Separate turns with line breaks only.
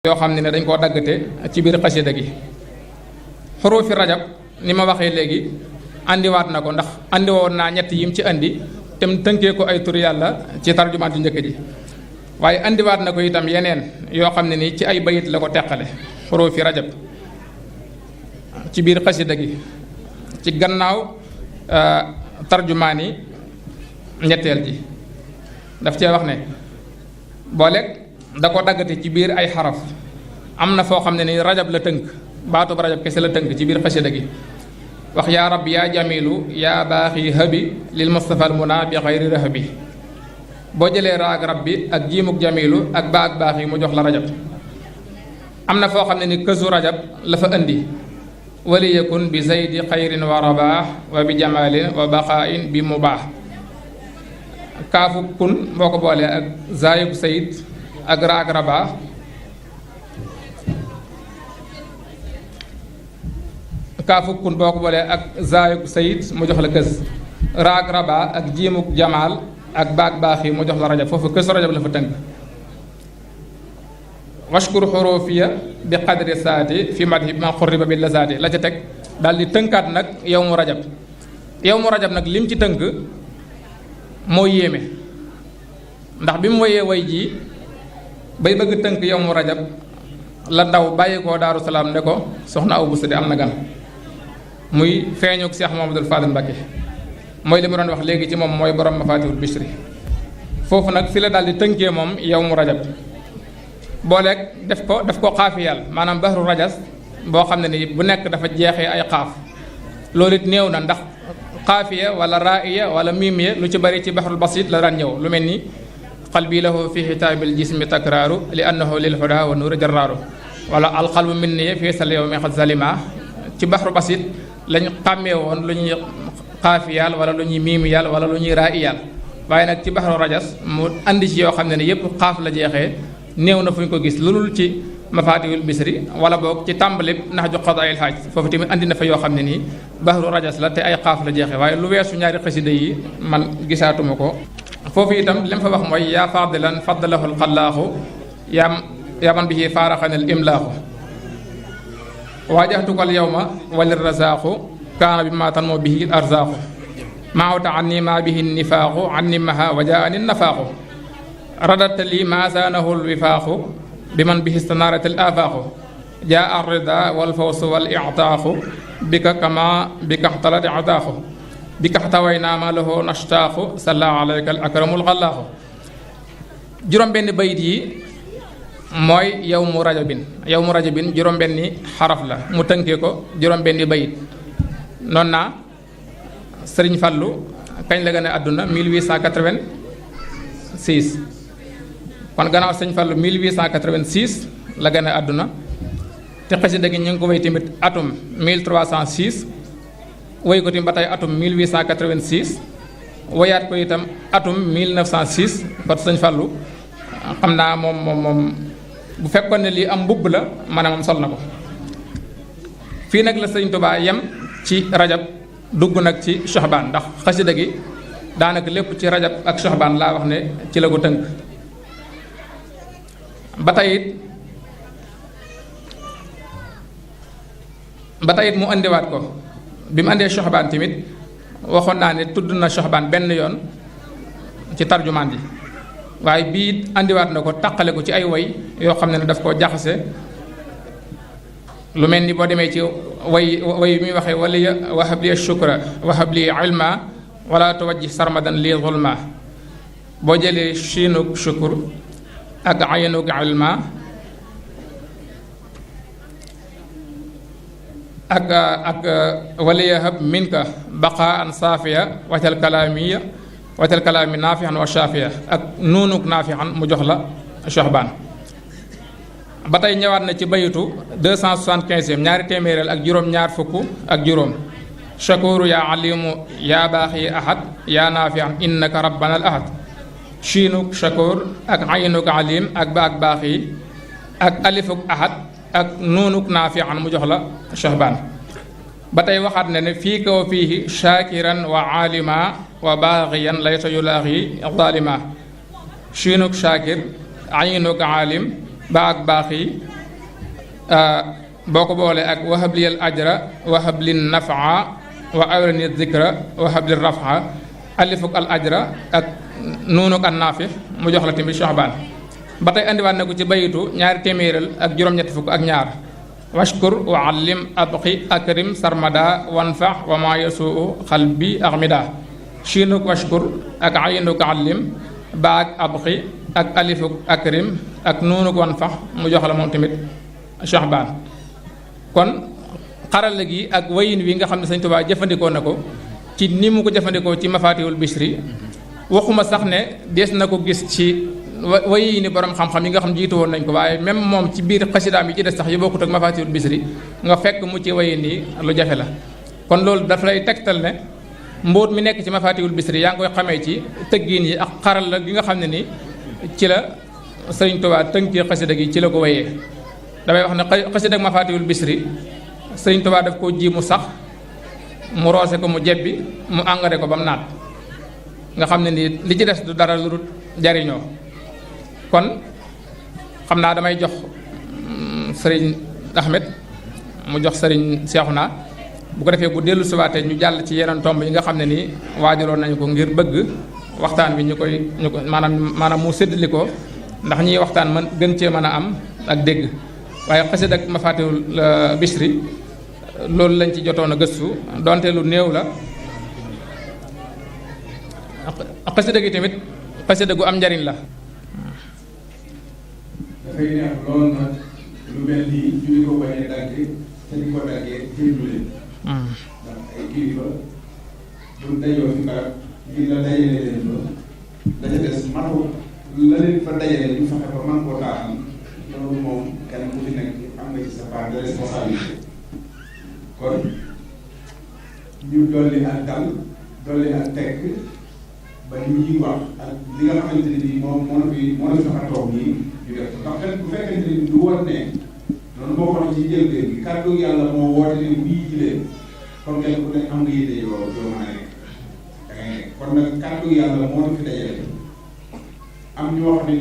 yoo xam ne dañ koo daggate ci biir xasida gi xuruufi rajab ni ma waxee léegi andiwaat na ko ndax andi woon naa ñett yim ci andi te mu tënkee ko ay tur yàlla ci tarjumaan ju njëkk ji waaye andiwaat na ko itam yeneen yoo xam ne ni ci ay bayit la ko teqale xuruufi rajab ci biir xasida gi ci gannaaw tarjumaan yi ñetteel ji daf cee wax ne booleeg da ko daggate ci biir ay xaraf am na foo xam ne ni rajab la tënk baatub rajab kese la tënk ci biir xasida gi wax yaa rabbi yaa jamilu yaa baaxi habi lil mustafa al muna bi xayri rahabi boo jëlee raag rabbi ak jiimuk jamilu ak baag baaxi mu jox la rajab am na foo xam ne ni kësu rajab la fa indi wali yakun bi zaydi xayrin wa rabaax wa bi jamalin wa baqaain bi mubaax kaafu kun boo ko boolee ak zaayub sayid ak raag rabaa kaafu kun boo ko boolee ak zaayub sayid mu jox la kës raag rabaa ak jiimuk jamaal ak baag baax yi mu jox la rajab foofu kësu rajab la fa tënk washkur xurufiya bi qadri saati fi madhi bi ma xurriba bi la saati la ca teg daal di tënkaat nag yow mu rajab nag lim ci tënk moo yéeme ndax bi mu woyee way jii bay bëgg tënk yow mu rajab la ndaw bàyyi ko Daaru Salaam ne ko soxna aw bu sëddi am na gan muy feeñuk Cheikh Mamadou Fadel Mbacké mooy li mu doon wax léegi ci moom mooy borom Mafatihul Bichri foofu nag fi la daal di tënkee moom yow mu rajab booleeg daf ko xaafiyal maanaam bahru rajas boo xam ne ni bu nekk dafa jeexee ay xaaf loolu it néew na ndax xaafiya wala raaiya wala miimiya lu ci bari ci bahrul basit la daan ñëw lu mel ni qalbi lahu fi xitaabil jismi takraaru li annahu lil huda wa nuuri jarraaru wala alqalbu minni fi sal yawmi xad zalima ci bahru basit lañ xàmmee woon lu ñuy xaafiyal wala lu ñuy miimiyal wala lu ñuy raa'iyal waaye nag ci bahru rajas mu andi ci yoo xam ne ne yépp xaaf la jeexee néew na fu ñu ko gis lulul ci mafatihul bisri wala boog ci tàmbali nax ju qadaayil xaaj foofu tamit andi na fa yoo xam ne nii bahru rajas la te ay xaaf la jeexee waaye lu weesu ñaari xasida yi man gisaatuma ko foofu itam li mu fa wax mooy yaa fadilan faddalahul xallaaxu yaa man bihi faaraxanil imlaaxu waajaxtukal yawma walir razaaxu kaana bi ma tan moo bihi arzaaxu maawta an ni maa bihi nifaaxu an ni maha wa jaa ani nafaaxu radata li maa saanahul wifaaxu bi man bihi stanaaratil aafaaxu jaa arrida wal fawsu wal i'taaxu bika kama bika xtalat i'taaxu bika xtaway naa ma lahu nashtaaxu salla alayka al akramul xallaaxu juróom-benn bayit yi mooy yow mu rajabin juróom-benni xaraf la mu tënkee ko juróom-benni bayit noonu naa sëriñ Fallu kañ la gën a àdduna 1886 kon gannaaw sëriñ Fallu 1886 la gën a àdduna te xasida gi ñu ngi ko wéy tamit atum 1306 woy ko tamit ba tey atum 1886 woyaat ko itam atum 1906 kon sëriñ Fallu xam naa moom bu fekkoon ne lii am mbubb la ma ne moom sol na ko fii nag la sëriñ Tuubaa yem ci rajab dugg nag ci Shahbaan ndax xasida gi daanaka lépp ci rajab ak Shahbaan laa wax ne ci la ko tënk ba tey it mu indiwaat ko bi mu andee Shahbaan tamit waxoon naa ne tudd na Shahbaan benn yoon ci tarjumaan ji waaye bii it andiwaat na ko taqale ko ci ay woy yoo xam ne daf koo jaxase lu mel ni boo demee ci way muy waxee waliya wahab li shukra wahab li ilma wala tuwajji sarmadan li zulma boo jëlee chiinuk shukur ak aynuk ilma ak waliya hab minka baqa an saafiya watal kalaami naafihan wa shaafiya ak nuunuk naafihan mu jox la Shahbaan ba tey ñëwaat na ci bayitu 275 ñaari téeméereel ak juróom-ñaar fukk ak juróom shakuru yaa alimu yaa baaxi ahad yaa naafihan innaka rabbana al ahad chiinuk shakur ak aynuk alim ak baak baaxi ak alifuk ahad ak nuunuk naafihan mu jox la Shahbaan ba tey waxaat na ne fii ka wa fiihi shaakiran wa aalima wa baaxiyan laysa yulaaxi zaalima chiinuk shaakir aynuk alim ba ak baax yi boo ko boolee ak wahab liyal ajra wahab lin nafaa wa awrani dhikra wahab lir rafaa alifuk al ajra ak nuunuk an naafi mu jox la tamit Sha'ban ba tey andiwaat na ko ci bayitu ñaari téeméeral ak juróom-ñetti fukk ak ñaar washkur wa allim abqi akrim sarmada wanfax wa ma yasuu xalbi axmida shinuk washkur ak aynuk allim baak abqi ak alifuk akrim ak nuunuk wanfax mu jox la moom tamit Sha'ban kon xarala gi ak wayin wi nga xam ne Sëñ Tuubaa jëfandikoo na ko ci ni mu ko jëfandikoo ci mafaatihul Bichri waxuma sax ne des na ko gis ci wayi ni borom xam-xam yi nga xam jiitu woon nañ ko waaye même moom ci biir xasidaam yi ci des sax yu bokkut ak mafaatihul Bichri nga fekk mu ci wayin yi lu jafe la kon loolu daf lay tegtal ne mbóot mi nekk ci mafaatihul Bichri yaa ngi koy xamee ci tëggiin yi ak xaral la gi nga xam ne ni ci la Sëñ Tuubaa tënkee xasida gi ci la ko wayee damay wax ne xasida ak mafaatihul Bichri Sëñ Tuubaa daf koo ji mu sax mu roose ko mu jebbi mu engrais ko ba mu naat nga xam ne nii li ci des du dara lu dul jariñoo kon xam naa damay jox sëriñ Ahmed mu jox sëriñ Seexuna bu ko defee bu dellu siwaatee ñu jàll ci yeneen tomb yi nga xam ne nii waajaloon nañu ko ngir bëgg waxtaan bi ñu koy maanaam mu séddali ko ndax ñiy waxtaan man gën cee mën a am ak dégg waaye xasida ak mafaatihul Bichri loolu lañ ci jotoon a gëstu donte lu néew la xasida gi tamit xasida gu am njariñ la.
dafay neex lool nag lu mel nii ñu di ko bañ a dagge te di ko daggee déglu leen. ndax ay kilifa bu dajoo fi barab ngir la dajale leen ba la ca des matu la leen fa dajale ñu fexe ba man koo taaxal loolu moom kenn ku ci nekk am nga ci sa part de responsabilité kon ñu dolli ak dal dolli ak tekk ba ñu ñuy wax ak li nga xamante ne bii moo na fi tax a toog nii ñu def ndax ren bu fekkente ni du woon ne noonu boo xam ne ci njëlbeen bi kàddu yàlla moo woote ne wii ji leen kon kenn ku ne am nga yéene yoo mën a nekk da ngay nekk kon nag kàddu yàlla moo na fi dajale am ñoo xam ne